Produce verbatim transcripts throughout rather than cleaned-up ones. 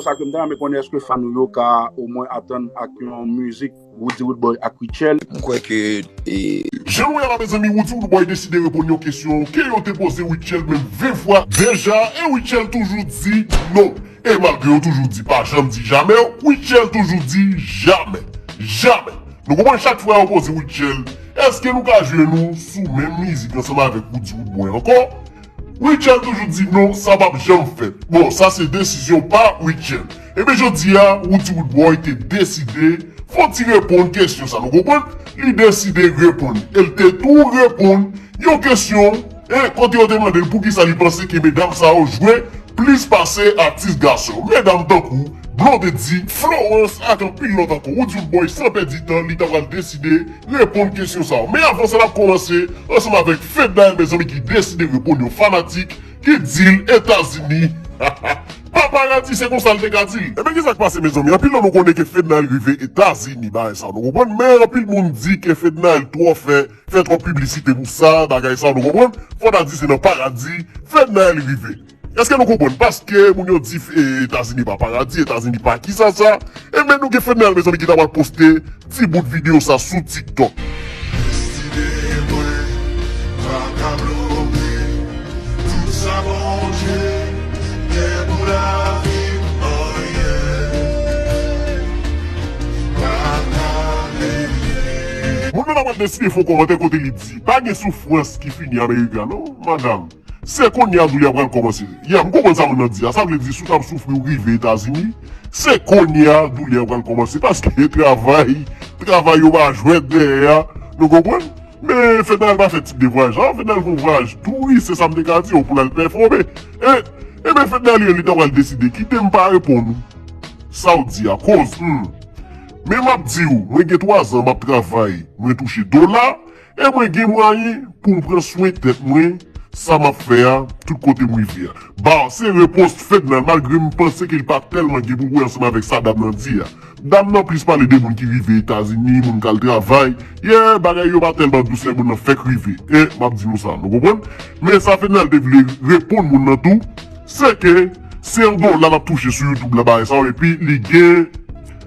Sa ke m ta renmen konnen, èske fan ou yo ka omwen atann ak yon mizik Roody Roodboy ak Rutshelle? M kwè ke e, Jan nou wè la, mezanmi, Roody Roodboy deside reponn yon kesyon ke yo te poze Rutshelle menm ven fwa deja, e Rutshelle toujou di non. E malgre yo toujou di pa janm di jamè, Rutshelle toujou di jamè. Jamè. Nou konprann, chak fwa yo poze Rutshelle, èske nou ka jwenn ou sou menm mizik ansanm avèk Roody Roodboy ankò? Rutshelle toujou di non, sa p ap janm fèt. Bon, sa se desizyon pa Rutshelle. Ebyen, jodi a, Roody Roodboy te deside fè yon ti reponn kesyon sa, nou konprann? Li deside reponn. E l te tou reponn yon kesyon, e kote yo te mande l poukisa li panse ke medam sa yo jwe plis pase atis gason. Medam tankou Blondedy, Florence ak anpil lòt ankò. Roody Roodboy, san pèdi tan, li ta pral deside reponn kesyon sa yo. Men avan sa, n ap kòmanse ansanm avèk Fednaelle, mezanmi, ki deside reponn yon fanatik ki di l Etazini. Paparazzi, se konsa l te ka di l. Ebyen, kisa k pase, mezanmi? Anpil nan nou konnen ke Fednaelle rive Etazini, bagay sa, nou konprann? Men anpil moun di ke Fednaelle twò fè, fè twòp piblisite pou sa, bagay sa, nou konprann? Fò ta di se nan paradi Fednaelle rive. Èske nou konprann? Paske moun yo di e, Etazini pa paradi, Etazini pa kisa sa. Ebyen, nou gen Fednaelle, mezanmi, ki ta pral poste ti bout videyo sa sou TikTok. Destine mwen pa ka bloke tout sa Bondye gen pou lavi m, anyen pa ka leve. Moun nan ta pral deside fè yon kòmantè kote li di pa gen soufrans ki fini America non, madanm. Se kounye a doulè a pral kòmanse. Ya, m konprann sa moun nan di a. Sa vle di, si w t ap soufri, ou rive Etazini, se kounye a doulè a pral kòmanse. Paske travay, travay yo pa jwèt dèyè a. Nou konprann? Men Fednaelle pa fè tip de vwayaj la. Fednaelle fè yon vwayaj touris, se sa m te ka di w, pou l al pèfòme. E, ebyen, Fednaelle li ta pral deside kite m pa reponn ou sa w di a. Koz, hmm. Men m ap di w, mwen gen twa zan m ap travay, mwen touche dola, e mwen gen mwayen pou m pran swen tèt mwen, sa m ap fè a, tout kote m rive a. Ba, se repons Fednaelle, malgre m panse ke li pa tèlman gen pou l wè ansanm avèk sa dam nan di a. Dam nan plis pale de moun ki rive Etazini, moun k al travay. Yeah, bagay yo pa tèlman dous lè moun nan fèk rive. E, m ap di nou sa, nou konprann? Men sa Fednaelle te vle reponn moun nan tou, se ke se yon dola l ap touche sou YouTube la, bagay sa yo, epi li gen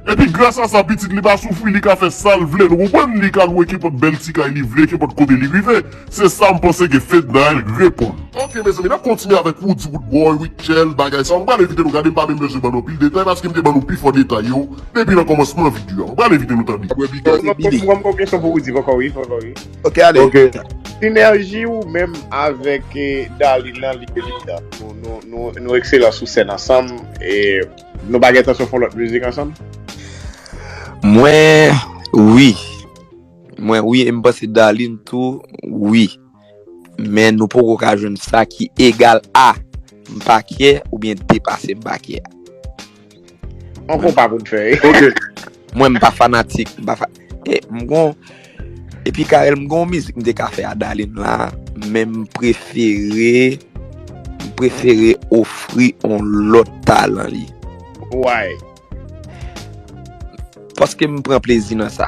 Epi gras a sa, pitit li pa soufri, li ka fè sa l vle, nou konprann? Li ka lwe kenpòt bèl ti kay li vle, kenpòt kote li rive. Se sa m panse ke Fednaelle reponn. Ok, mezanmi, n ap kontinye avèk Roody Roodboy, Rutshelle, bagay sa yo. M pral envite nou gade, m pa menm bezwen ban nou anpil detay, paske m te ban nou pi fò detay yo depi nan kòmansman videyo a. M pral envite nou tande. Wè, Big Eye. Mwen, mwen, mwen, kesyon pou Roody, poko wi, poko wi. Ok, ale. Ok. Sinèji ou menm avèk eh, Darline nan, li evidan. Nou, nou, nou, nou ekselan sou sèn ansanm. E Nou pa gen entansyon fè yon lòt mizik ansanm? Mwen, wi. Mwen, wi, e m panse Darline tou, wi. Men nou poko ka jwenn sa ki egal a Mpakè oubyen depase Mpakè a. On konpa pou n fè. Ok. Mwen, m pa fanatik, m pa fa, e, m gon, epi Carel, m gon mizik m te ka fè a Darline la, men m prefere, m prefere ofri on lòt talan li. Why? Paske m pran plezi nan sa.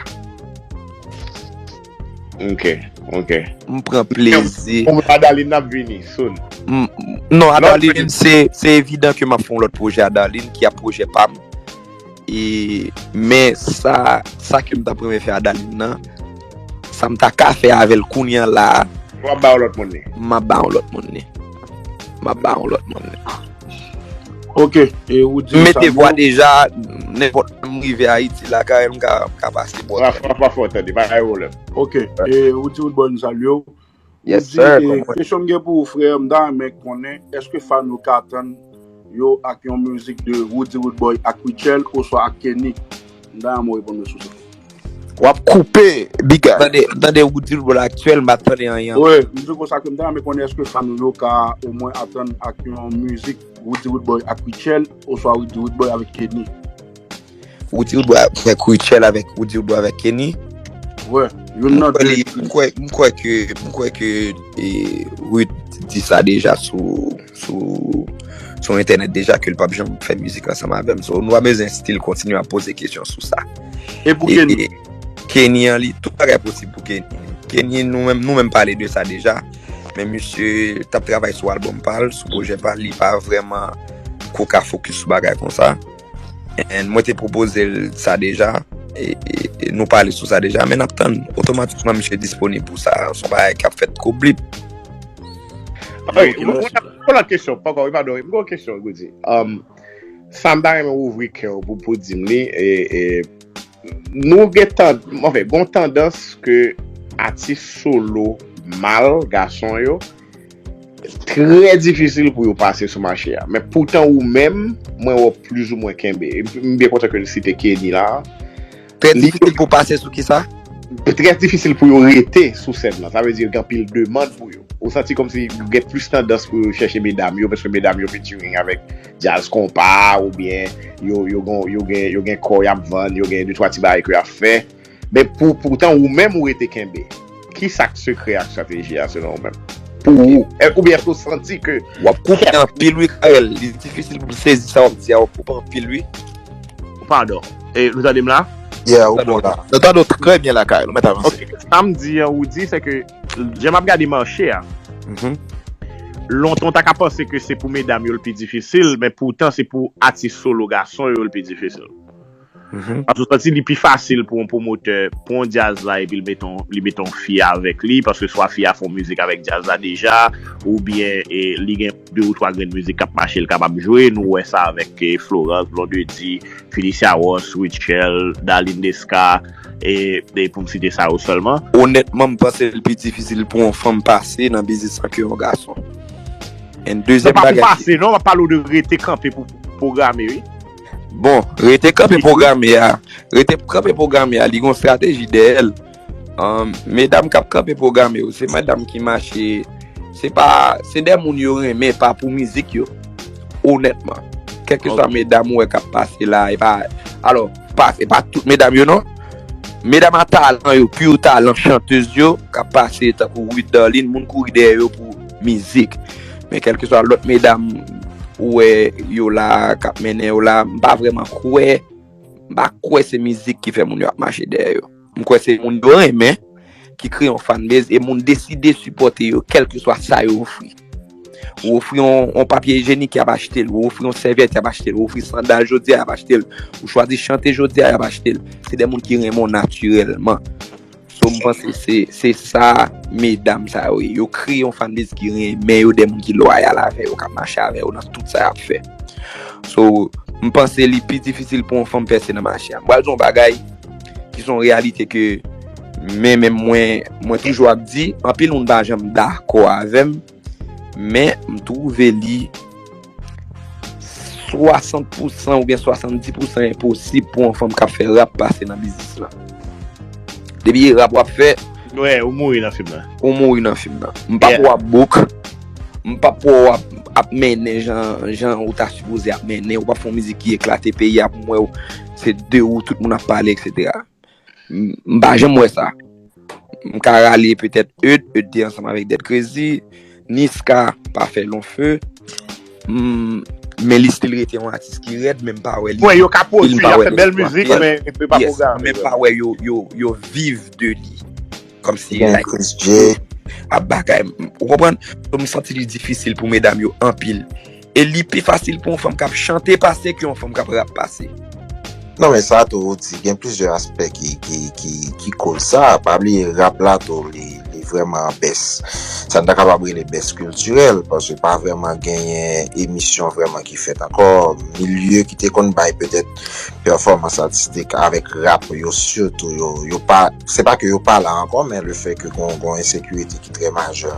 Ok, ok. M pran plezi. Bon, a Darline n ap vini, soon. M, non, a Darline, se, se evidan ke m ap fè yon lòt pwojè a Darline, ki ap pwojè pa m. E, men sa, sa ke m t ap renmen fè a Darline nan, sa m ta ka fè avè l kounye a la a. W ap ba yon lòt moun li. M ap ba yon lòt moun li. M ap ba yon lòt moun li. Ok, e ou di m. M mete vwa deja, nenpòt lè m rive Ayiti la, Carel, m ka, m ka pase bò. W ap, w ap, w ap fè w tande, pa gen pwoblèm. Ok, e ou di ou bon salye w. Yes, sir. Ou di, e, kesyon m gen pou ou, frè, m ta renmen konnen, èske fan ou ka atann yo ak yon mizik de Roody Roodboy ak Rutshelle oswa ak Kenny? M ta renmen w reponn mwen sou sa. W ap koupe, Big Eye. Tande, tande Roody Roodboy aktyèl, m pa tande anyen. Wi, m di konsa ke m ta renmen konnen èske fan ou yo ka omwen atann ak yon mizik Roody Roodboy ak Rutshelle oswa Roody Roodboy avèk Kenny. Roody Roodboy avèk Rutshelle avèk Roody Roodboy avèk Kenny. Wi, youn nan de. M kwè, m kwè ke, m kwè ke e, Ruth di sa deja sou, sou, sou entènèt deja ke l p ap janm fè mizik ansanm avè m. So, nou pa bezwen still kontinye ap poze kesyon sou sa. E pou Kenny? Kenny an li, tout bagay posib pou Kenny. Kenny, nou menm, nou menm pale de sa deja. Men misye t ap travay sou albòm pa l, sou pwojè pa l, li pa vrèman ko ka fokis sou bagay konsa. And mwen te pwopoze l sa deja. E, e, e nou pale sou sa deja, men n ap tann otomatikman misye disponib pou sa. Se yon bagay k ap fèt kou blip. Ok, mwen mwen ap yon lòt kesyon, poko, wi, padon, wi, mwen gen yon kesyon, Goody. Um, sa m ta renmen ouvri kè w pou, pou di m li, e, e, nou gen tan, anfen, gen yon tandans ke atis solo mal, gason yo, trè difisil pou yo pase sou mache a. Men poutan ou menm, mwen wè w plizoumwen kenbe. M byen kontan ke n site Kenny la. Trè difisil pou pase sou kisa? Trè difisil pou yo rete sou sèn nan. Sa vle di gen anpil demann pou yo. Ou santi kòmsi gen plis tandans pou yo chèche medam yo, paske medam yo featuring avèk djaz konpa, oubyen yo, yo, gen, yo, gen, yo gen kò y ap vann, yo gen de twa ti bagay ke y ap fè. Men pou, poutan ou menm ou rete kenbe. Ki sa k sekrè ak estrateji a selon ou menm? Pou ou. Oubyen èske ou santi ke. W ap koupe anpil wi, Karel. Li difisil pou m sezi sa w ap di a, w ap koupe anpil wi. Padon. E, nou tande m la? Yeah, ou bon la. Nou tande w trè byen la, Karel. Ou mèt avanse. Ok, sa m di an, ou di, se ke, jan m ap gade mache a, lontan w ta ka panse ke se pou medam yo l pi difisil, men poutan se pou atis solo gason yo l pi difisil. Paske w santi li pi fasil pou yon pwomotè pran djaz la epi l mete yon, li mete yon fi avèk li, paske swa fi a fè yon mizik avèk djaz la deja, oubyen e, li gen de ou twa grenn mizik k ap mache, l kapab jwe. Nou wè sa avèk e, Florence, Blondedy, Felicia Ross, Rutshelle, Darline Desca, e, e pou m site sa yo sèlman. Onètman, m panse l pi difisil pou yon fanm pase nan biznis lan ke yon gason. And dezyèm bagay. Se pa pou pase, non, m ap pale w de rete kanpe pou pwograme, wi. Bon, rete kanpe pwograme a. Rete kanpe pwograme a, li gen yon estrateji dèyè l. Um, medam k ap kanpe pwograme yo, se medam ki mache, se pa, se de moun yo renmen, pa pou mizik yo. Onètman. Kèlkeswa medam ou wè k ap pase la, e pa, alò, pa, e pa tout medam yo non. Medam a talan yo, pure talan chantez yo, k ap pase tankou Ruth Darline, moun kouri dèyè yo pou mizik. Men kèlkeswa lòt medam ou wè yo la, k ap mennen yo la, m pa vrèman kwè, m pa kwè se mizik ki fè moun yo ap mache dèyè yo. M kwè se moun yo renmen ki kreye yon fanbase e moun deside sipòte yo kèlkeswa sa yo ofri. Ou ofri yon, yon papye ijenik, y ap achte l. Ou ofri yon sèvyèt, y ap achte l. Ou ofri sandal jodi a, y ap achte l. Ou chwazi chante jodi a, y ap achte l. Se de moun ki renmen w natirèlman. So, m panse se, se sa medam sa yo ye. Yo kreye yon fanbase ki renmen yo, de moun ki lwayal avè yo, k ap mache avè yo nan tout sa y ap fè. So, m panse li pi difisil pou yon fanm pèse nan mache a. M pral di yon bagay ki se yon reyalite ke men menm mwen, mwen toujou ap di, anpil moun pa janm dakò avè m, men m twouve li swasant pousan oubyen swasanndis pousan enposib pou yon fanm k ap fè rap pase nan biznis lan. Depi e rap w ap fè, ou mouri nan fim nan. Ou mouri nan fim nan. M p ap wè w ap book. M p ap wè w ap, ap mennen jan, jan ou ta sipoze ap mennen. Ou p ap fè yon mizik ki eklate peyi a pou m wè w. Se de ou tout moun ap pale, etsetera. M, m pa janm wè sa. M ka rale petèt Eud, Eud te ansanm avèk Dead Crazy, Niska pa fè long feu. M, men li still rete yon atis ki rèd, men m pa wè li. Wè, yo ka pwodui, y ap fè bèl mizik, men yo pa pwograme. Men m pa wè yo, yo, yo viv de li. Kòmsi like Chris J ap bagay. Ou konprann? So, m santi li difisil pou medam yo anpil. E li pi fasil pou yon fanm k ap chante pase ke yon fanm k ap rap pase. Non, men sa tou, ou di, gen plizyè aspè ki, ki, ki, ki koz sa. Pa bliye, rap la tou, li, li vrèman an bès. Sa n ta kapab rele bès kiltirèl, paske pa vrèman genyen emisyon vrèman ki fèt ankò. Milye ki te konn bay petèt pèfòmans atistik avèk rap yo, sitou yo, yo pa, se pa ke yo pa la ankò, men le fè ke gon, gon ensekirite ki trè majè.